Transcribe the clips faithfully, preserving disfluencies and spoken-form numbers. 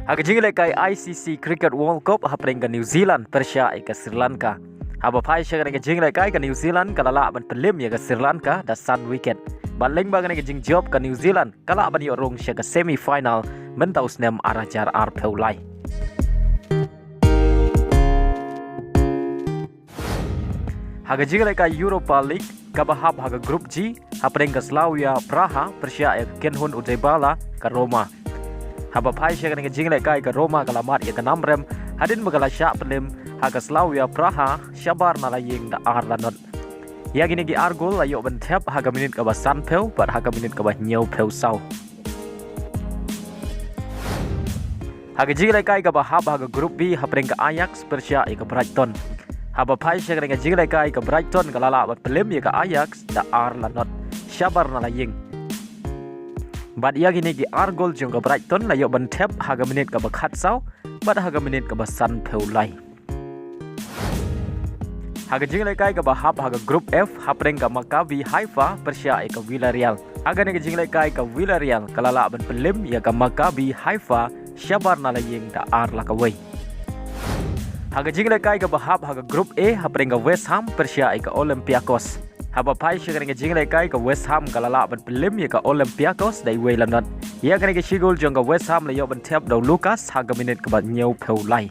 Ha ka jinglehkai I C C Cricket World Cup hapdeng ka New Zealand pyrshah ïa ka Sri Lanka. Haba phai sha kane ka jinglehkai ka New Zealand ka la lah ban pynlem ïa ka Sri Lanka da san wicket. Bad lyngba kane ka jingjop ka New Zealand ka lah ban ïoh rung sha ka semi final mynta u snem ar hajar arphew lai. Ha ka jinglehkai Europa League kaba hap ha ka Group G hapdeng ka Slavia Praha pyrshah ïa ka kynhun u Dybala ka Roma. Haba phai sha kane ka jinglehkai ka Roma ka la mad ïa ka namrem hadien ba ka la shah pynlem ha ka Slavia Praha shabar na la ïing da ar la not. Ïa kine ki ar gol la ïoh ban thep ha ka minit kaba sanphew bad ha ka minit kaba hynñiewphew saw. Ha ka jinglehkai kaba hap ha ka Group B hapdeng ka Ajax pyrshah ïa ka Brighton. Haba phai sha kane ka jinglehkai ka Brighton ka la lah ban pynlem ïa ka Ajax da ar la not shabar na la ïing. Bad ïa kine ki ar gol jong ka Brighton la ïoh ban thep ha ka minit kaba khatsaw bad ha ka minit kaba sanphew lai. Ha ka jinglehkai kaba hap ha ka Group F hapdeng ka Maccabi Haifa pyrshah ïa ka Villarreal. Ha kane ka jinglehkai ka Villarreal ka la lah ban pynlem ïa ka Maccabi Haifa shabar na la ïing da ar la kawei. Ha ka jinglehkai kaba hap ha ka Group A hapdeng ka West Ham pyrshah ïa ka Olympiacos. Haba phai sha kane ka jinglehkai ka West Ham ka la lah ban pynlem ïa ka Olympiacos da iwei la not. Ïa kane ka shi gol jong ka West Ham la ïoh ban thep da u Lucas ha ka minit kaba hynñiewphew lai.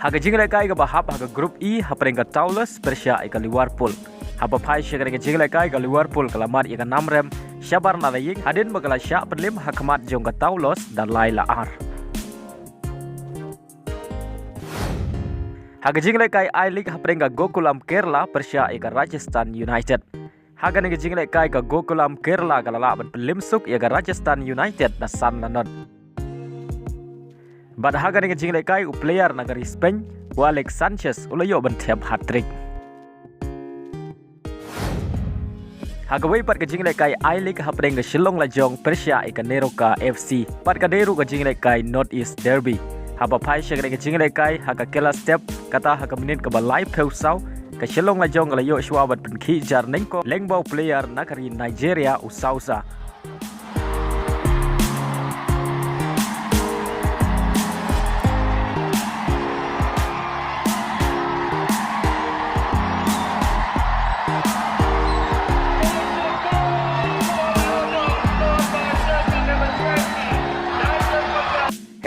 Ha ka jinglehkai kaba hap ha ka Group E hapdeng ka Toulouse pyrshah ïa ka Liverpool. Haba phai sha kane ka jinglehkai ka Liverpool ka la mad ïa ka namrem shabar na la ïing hadien ba ka la shah pynlem ha khmat jong ka Toulouse da lai la ar. Ha ka jinglehkai I-League hapdeng ka Gokulam Kerala pyrshah ïa ka Rajasthan United. Ha kane ka jinglehkai ka Gokulam Kerala ka la lah ban pynlem suk ïa ka Rajasthan United da san la not. Bad ha kane ka jinglehkai u player na ka ri Spain u Alex Sanchez u la ïoh ban thep hat-trick. Ha kawei pat ka jinglehkai I-League hapdeng ka Shillong Lajong pyrshah ïa ka NEROCA F C. Pat ka dei ruh ka jinglehkai North East Derby. Haba phai sha kane ka jinglehkai ha ka khela step kata ha ka minit kaba laiphew saw ka Shillong Lajong ka la ïoh shuwa ban pynkhih jar nyngkong lyngba u player na ka ri Nigeria u Sousa.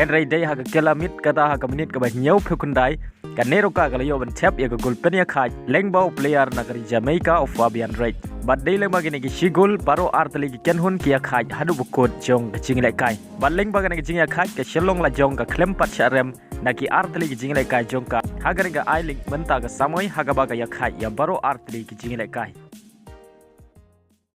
Hynrei dei ha ka khela miet kata ha ka minit kaba hynñiewphew khyndai ka NEROCA ka la ïoh ban thep ïa ka gol pynïakhaid lyngba u player na ka ri Jamaica u Fabian Reid. Bad dei lyngba kine ki shi gol baroh artylli ki kynhun ki ïakhaid haduh ba kut jong ka jinglehkai. Bad lyngba kane ka jingïakhaid ka Shillong Lajong ka khlem pat shah rem na ki artylli ki jinglehkai jong ka ha kane ka I-League mynta ka samoi ha kaba ka ïakhaid ïa baroh artylli ki jinglehkai.